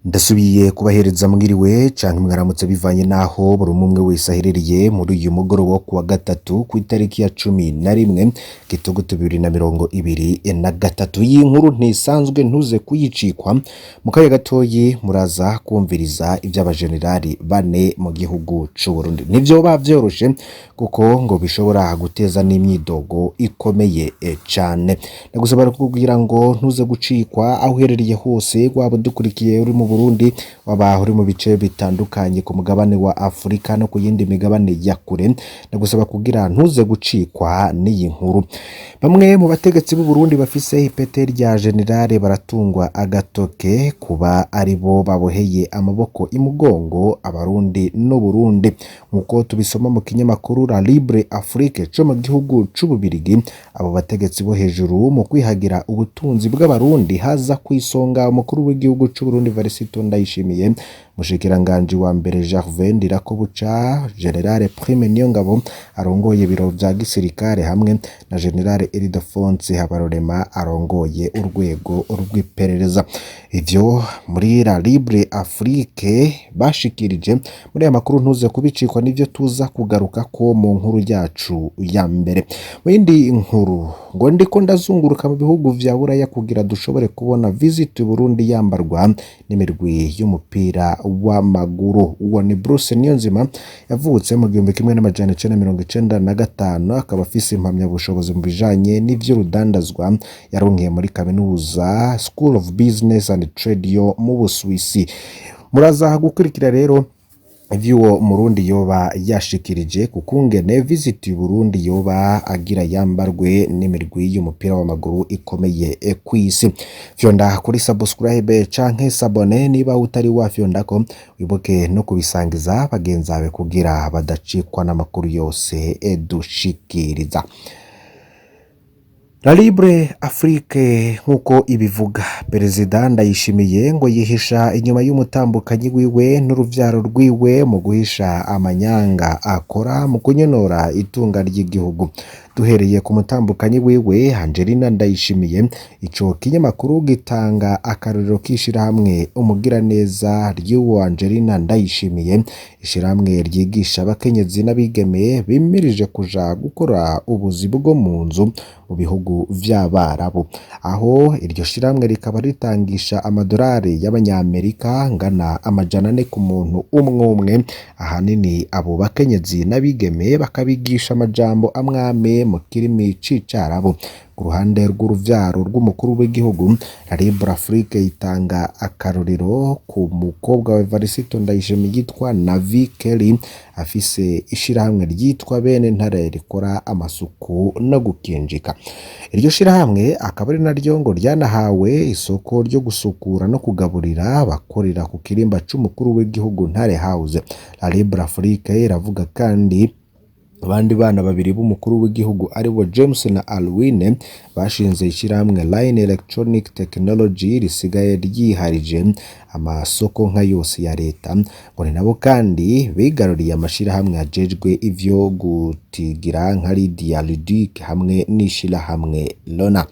Ndasubiye kubahereza mwiriwe canke mwaramutse bivanye n'aho buri umwe wese aherereye muri uyu mugoroba wo kuwa gatatu kw'itariki ya 11 Gitugutu 2023. Iyi nkuru ntisanzwe, ntuze kuyicikwa. Mu kanya gatoyi muraza kumviriza ivy'abajenerali bane mu gihugu c'Uburundi. Ntivyoba vyoroshe kuko ngo bishobora guteza n'imyidogo ikomeye cane. Ndagusaba kugira ngo ntuze gucikwa aho uherereye hose, waba udukurikiye uri mu Burundi, waba uri mu bice bitandukanye ku mugabane wa Afurika no ku yindi migabane ya kure, ndagusaba kugira ntuze gucikwa n'iyi nkuru. Bamwe mu bategetsi b'u Burundi bafise ipete rya generale baratungwa agatoke kuba aribo baboheye amaboko imugongo Abarundi n'Uburundi, nk'uko tubisoma mu kinyamakuru La Libre Afrique co mu gihugu c'Ububirigi. Abo bategetsi bo hejuru mu kwihagira ubutunzi bw'Abarundi haza kw'isonga umukuru w'igihugu c'Uburundi Evariste Ndayishimiye, umushikiranganji wa mbere Gervais Ndirakobuca, Generale Prime Niyongabo arongoye ibiro vya gisirikare hamwe na Generale Ildefonse Habarurema arongoye urwego rw'iperereza. Ivyo muri La Libre Afrique bashikirije muri aya makuru ntuze kubicikwa, nivyo tuza kugarukako mu nkuru yacu ya mbere. Mu yindi nkuru, ngo ndiko ndazunguruka mu bihugu vya Buraya kugira dushobore kubona Visit Burundi yambarwa n'imirwi y'umupira w'amaguru. Uwo ni Bruce Niyonzima, yavutse mu 1995, akaba afise impamyabushobozi mu bijanye n'ivy'urudandazwa yaronkeye muri kaminuza School of Business and Trade yo mu Busuwisi. Muraza gukurikira rero ivy'uwo Murundi yoba yashikirije ku kungene Visit Burundi yoba agira yambarwe n'imirwi y'umupira w'amaguru ikomeye kw'isi. Fyonda kuri subscribe canke s'abonner niba utari wafyondako, wibuke no kubisangiza bagenzi bawe kugira badacikwa n'amakuru yose dushikiriza. La Libre Afrique nk'uko ibivuga, Perezida Ndayishimiye ngo yihisha inyuma y'umutambukanyi wiwe n'uruvyaro rwiwe mu guhisha amanyanga akora mu kunyonora itunga ry'igihugu. Duhereye ku mutambukanyi wiwe Angelina Ndayishimiye, ico kinyamakuru gitanga akarorero k'ishirahamwe Umugiraneza ry'uwo Angelina Ndayishimiye, ishirahamwe ryigisha abakenyezi n'abigeme bimirije kuja gukora ubuzi bwo mu nzu mu bihugu vy'Abarabu, aho iryo shirahamwe rikaba ritangisha amadolari y'Abanyamerika angana 400 ku muntu umwe umwe. Ahanini abo bakenyezi n'abigeme bakabigisha amajambo amwame mu kirimi c'Icarabu. Ku ruhande rw'uruvyaro rw'umukuru w'igihugu, La Libre Afrique itanga akarorero ku mukobwa wa Evariste Ndayishimiye yitwa Navi Kelly, afise ishirahamwe ryitwa Bene Ntare rikora amasuku no gukinjika. Iryo shirahamwe akaba ari naryo ngo ryanahawe isoko ryo gusukura no kugaburira abakorera ku kirimba c'umukuru w'igihugu, Ntare House. La Libre Afrique iravuga kandi abandi bana babiri b'umukuru w'igihugu, aribo James na Alwine, bashinze ishirahamwe Line Electronic Technology risigaye ryiharije amasoko nka yose ya leta. Ngo ni nabo kandi bigaruriye amashirahamwe ajejwe ivyo gutigira nka Lydia Ludic hamwe n'ishirahamwe Lona.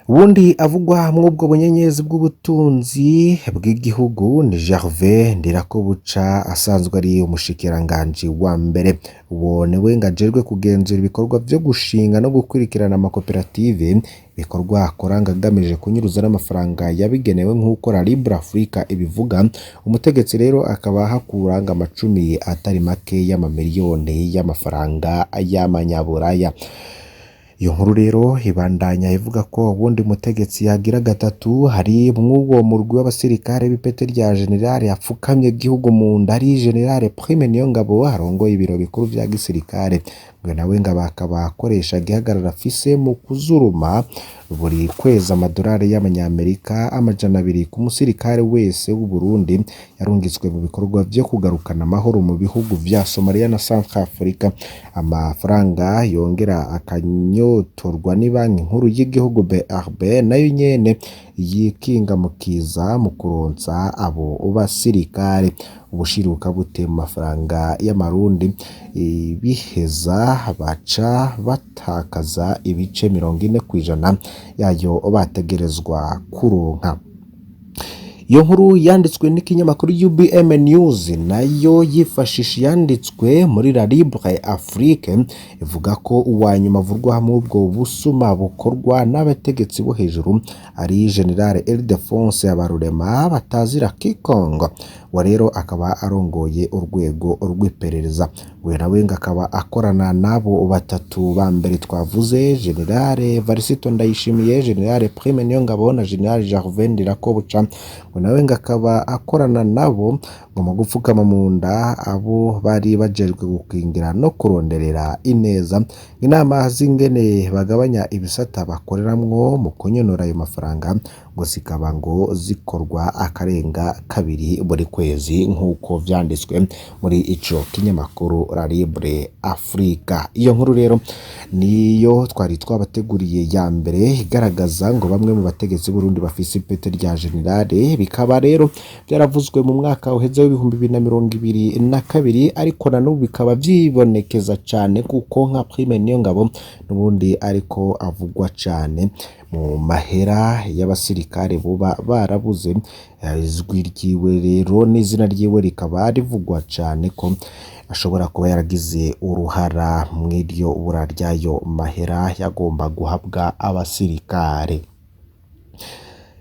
Uwundi avugwa mw'ubwo bunyenyezi bw'ubutunzi bw'igihugu ni Gervais Ndirakobuca, asanzwe ari umushikiranganji wa mbere. Uwo niwe ngo ajejwe kugenzura ibikorwa vyo gushinga no gukurikirana amakoperative, ibikorwa akora ngo agamije kunyuruza n'amafaranga yabigenewe, nk'uko La Libre Afrique ibivuga. Umutegetsi rero akaba ahakura ngo amacumi atari make y'amamiliyoni y'amafaranga y'amanyaburaya. Iyo nkuru rero ibandanya ivuga ko uwundi mutegetsi yagira gatatu hari mw'uwo murwi w'abasirikare b'ipete rya generale apfukamye igihugu mu nda ari Generale Prime Niyongabo arongoye ibiro bikuru vya gisirikare. Ngo nawe ngo akaba akoresha igihagararo afise mu kuzuruma buri kwezi amadolari y'Amanyamerika 200 ku musirikare wese w'Uburundi yarungitswe mu bikorwa vyo kugarukana amahoro mu bihugu vya Somalia na Centrafrica, amafaranga yongera akanyotorwa n'ibanki nkuru y'igihugu BRB, nayo nyene yikinga mu kiza mu kuronsa abo basirikare. Ubushiruka bute mu mafaranga y'Amarundi biheza baca batakaza ibice 40% yayo bategerezwa kuronka. Iyo nkuru yanditswe n'ikinyamakuru UBM News, nayo yifashisha yanditswe muri La Libre Afrique, ivuga ko uwa nyuma avurwa muri ubwo busuma bukorwa n'abategetsi bo hejuru ari General Ildefonse Habarurema batazira Kikongo. Wa rero akaba arongoye urwego rw'iperereza. We nawe ngo akaba akorana n'abo batatu ba mbere twavuze, General Varisito Ndayishimiye, General Prime Niyongabo na General Gervais Ndirakobuca. Ngo nawe ngo akaba akorana nabo ngo mu gupfukama mu nda abo bari bajejwe gukingira no kuronderera ineza. Inama z'ingene bagabanya ibisata bakoreramwo mu kunyonora ayo mafaranga ngo zikaba ngo zikorwa akarenga kabiri buri kwezi, nk'uko vyanditswe muri ico kinyamakuru La Libre Africa. Iyo nkuru rero niyo twari twabateguriye ya mbere igaragaza ngo bamwe mu bategetsi b'Uburundi bafise ipete rya generale. Bikaba rero vyaravuzwe mu mwaka uheze w'2022, ariko na n'ubu bikaba vyibonekeza cane, kuko nka Prime Niyongabo n'ubundi ariko avugwa cane mu mahera y'abasirikare boba barabuze. Ijwi ryiwe rero n'izina ryiwe rikaba rivugwa cane ko ashobora kuba yaragize uruhara mw'iryo bura ry'ayo mahera yagomba guhabwa abasirikare.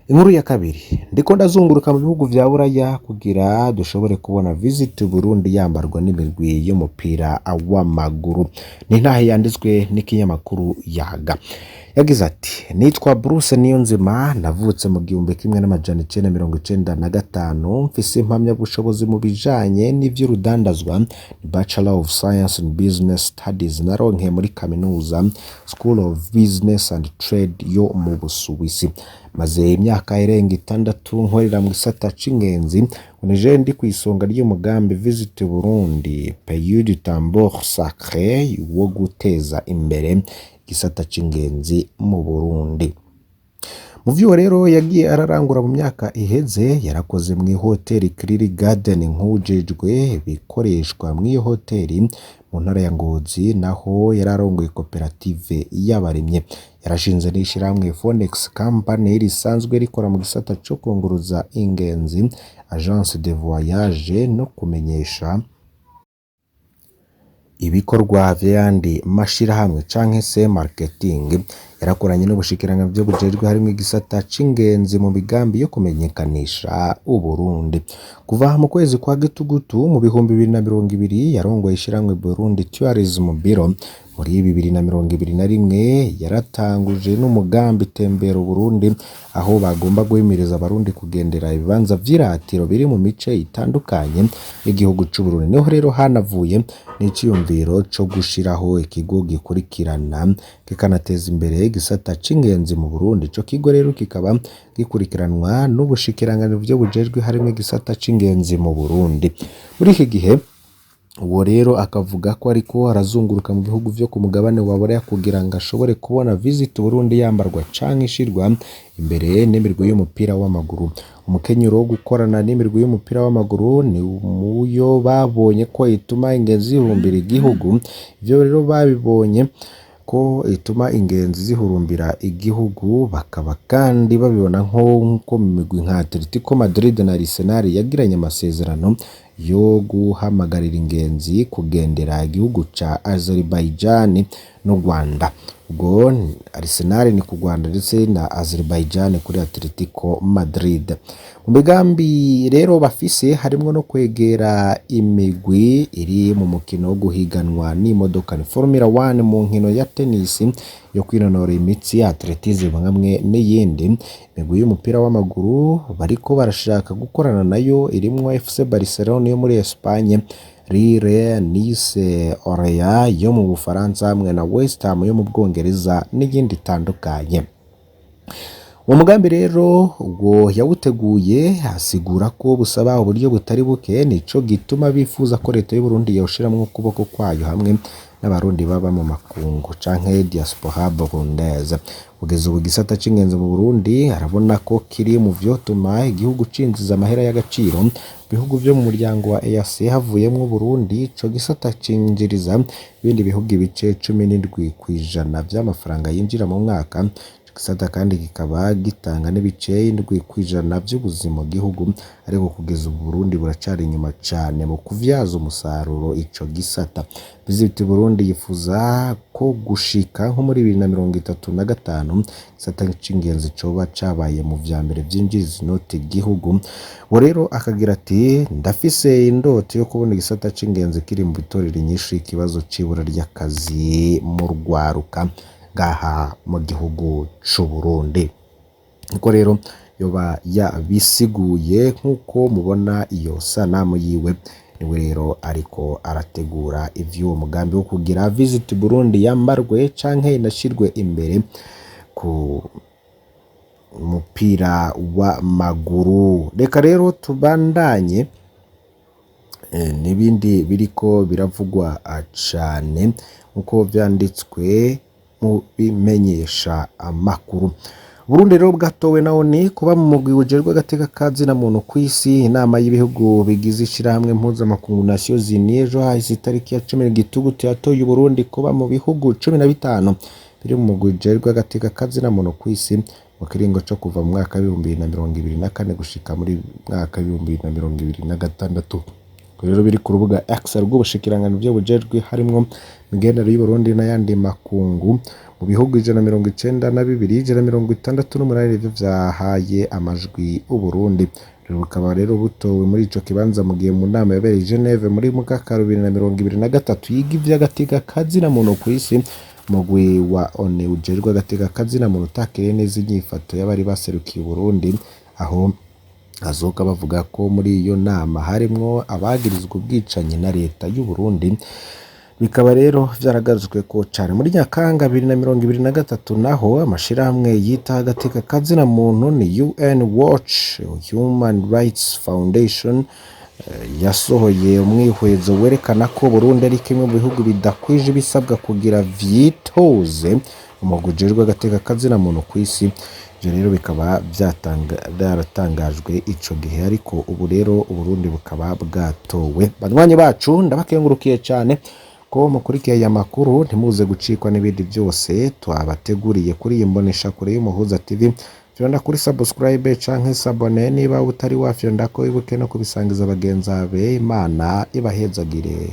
Inkuru ya kabiri: ndiko ndazunguruka mu bihugu vya Buraya kugira dushobore kubona Visit Burundi yambarwa n'imirwi y'umupira w'amaguru. Ni intahe yanditswe n'ikinyamakuru Yaga. Yagize ati: nitwa Bruce Niyonzima, navutse mu 1995, mfise impamyabushobozi mu bijanye n'ivy'urudandazwa, Bachelor of Science in Business Studies, naronkeye muri kaminuza School of Business and Trade yo mu Busuwisi. Maze imyaka irenga 6 nkorera mu gisata c'ingenzi. Nije ndi kw'isonga ry'umugambi Visit Burundi Pays du Tambour Sacré wo guteza imbere igisata c'ingenzi mu Burundi. Mu vyo rero yagiye ararangura mu myaka iheze, yarakoze mw'ihoteli Kiriri Garden nk'uwujejwe ibikoreshwa mw'iyo hoteli. Mu ntara ya Ngozi naho yararongoye koperative y'abarimyi. Yarashinze n'ishirahamwe Phoenix Company risanzwe rikora mu gisata co kunguruza ingenzi, agence de voyage, no kumenyesha ibikorwa vy'ayandi mashirahamwe canke se marketing. Yarakoranye n'ubushikiranganji bujejwe harimwo igisata c'ingenzi mu migambi yo kumenyekanisha Uburundi. Kuva mu kwezi kwa Gitugutu mu 2020 yarongoye ishirahamwe Burundi Tourism Bureau. Muri 2021 yaratanguje n'umugambi Tembera Uburundi, aho bagomba guhimiriza abarundi kugendera ibibanza vy'iratiro biri mu mice itandukanye y'igihugu c'Uburundi. Niho rero hanavuye n'iciyumviro co gushiraho ikigo gikurikirana kikanateza imbere igisata c'ingenzi mu Burundi. Ico kigo rero kikaba gikurikiranwa n'ubushikiranganji buvyo bujejwe harimwo igisata c'ingenzi mu Burundi. Muri iki gihe uwo rero akavuga ko ariko arazunguruka mu bihugu vyo ku mugabane wa Buraya kugira ngo ashobore kubona Visit Burundi yambarwa canke ishirwa imbere n'imirwi y'umupira w'amaguru. Umukenyuro wo gukorana n'imirwi y'umupira w'amaguru ni muyo babonye ko ituma ingenzi zihurumbira igihugu. Ivyo rero babibonye ko ituma ingenzi zihurumbira igihugu, bakaba kandi babibona nko mu migwi nka Atletico Madrid na Arsenal yagiranye amasezerano yo guhamagarira ingenzi kugendera igihugu ca Azerbaijan n'u Rwanda. Ubwo Arsenal ni ku Rwanda ndetse na Azerbaijan kuri Atletico Madrid. Mu migambi rero bafise harimwo no kwegera imigwi iri mu mukino wo guhiganwa n'imodoka ni Formula 1, mu nkino ya tennis, yo kwinonora imitsi, athlétisme hamwe n'iyindi. Imigwi y'umupira w'amaguru bariko barashaka gukorana nayo irimwo FC Barcelona yo muri Espagne, Lille, Nice, Orléans yo mu Bufaransa hamwe na West Ham yo mu Bwongereza n'iyindi itandukanye. Uwo mugambi rero ubwo yawuteguye asigura ko busaba uburyo butari buke, nico gituma bifuza ko leta y'Uburundi yawushiramwo ukuboko kwayo hamwe n'abarundi baba mu makungu canke diaspora burundaise. Kugeza ubu igisata c'ingenzi mu Burundi arabona ko kiri mu vyotuma igihugu cinjiza amahera y'agaciro. Mu bihugu vyo mu muryango wa EAC havuyemwo Burundi, ico gisata cinjiriza ibindi bihugu ibice 17% vy'amafaranga yinjira mu mwaka. Ico gisata kandi kikaba gitanga n'ibice 7% vy'ubuzi mu gihugu, ariko kugeza ubu Burundi buracari inyuma cane mu kuvyaza umusaruro ico gisata. Visit Burundi yifuza ko gushika nko muri 2035 igisata c'ingenzi coba cabaye mu vya mbere vyinjiriza inoti igihugu. Uwo rero akagira ati: "Ndafise indoto yo kubona igisata c'ingenzi kiri mu bitorera inyishu ikibazo c'ibura ry'akazi mu rwaruka ngaha mu gihugu c'Uburundi." Niko rero yoba yabisiguye nk'uko mubona iyo sanamu yiwe, niwe rero ariko arategura ivy'uwo mugambi wo kugira Visit Burundi yambarwe canke inashirwe imbere ku mupira w'amaguru. Reka rero tubandanye n'ibindi biriko biravugwa cane nkuko vyanditswe mu bimenyesha amakuru. Burundi rero bwatowe na ONU kuba mu mugwi ujejwe agateka ka zina muntu kw'isi. Inama y'ibihugu bigize ishirahamwe mpuzamakungu Nations Unies ejo hahise itariki ya 10 Gitugutu yatoye Uburundi kuba mu bihugu 15 biri mu mugwi ujejwe agateka ka zina muntu kw'isi mu kiringo co kuva mu mwaka w'2024 gushika muri mwaka w'2026. Rero biri ku rubuga X rw'ubushikiranganji byo bujejwe harimwo imigenderanire y'Uburundi n'ayandi makungu. Mu bihugu 192, 168 nivyo vyahaye amajwi Uburundi. Bukaba rero butowe muri ico kibanza mu gihe mu nama yabereye i Geneve muri mukaka 2023 yiga ivy'agateka ka zina muntu kw'isi, umugwi wa ONU ujejwe agateka ka zina muntu utakiriye neza inyifato y'abari baserukiye Uburundi, aho azoka bavuga ko muri iyo nama harimwo abagirizwa ubwicanyi na leta y'Uburundi. Bikaba rero vyaragarutsweko cane muri Nyakanga 2023. Naho amashirahamwe yitaho agateka ka zina muntu ni UN Watch, Human Rights Foundation, yasohoye umwihwezo werekana ko Burundi ari kimwe mu bihugu bidakwije ibisabwa kugira vyitoze umugwi ujejwe agateka ka zina muntu kw'isi. Ivyo rero bikaba vyaratangajwe ico gihe, ariko ubu rero Uburundi bukaba bwatowe. Banywanyi bacu, ndabakengurukiye cane ko mukurikiye aya makuru. Ntimuze gucikwa n'ibindi byose twabateguriye kuri iyi mboneshakure y'Umuhuza TV. Fyonda kuri subscribe canke s'abonner niba utari wafyondako, ibuke no kubisangiza bagenzi bawe. Imana ibahezagire.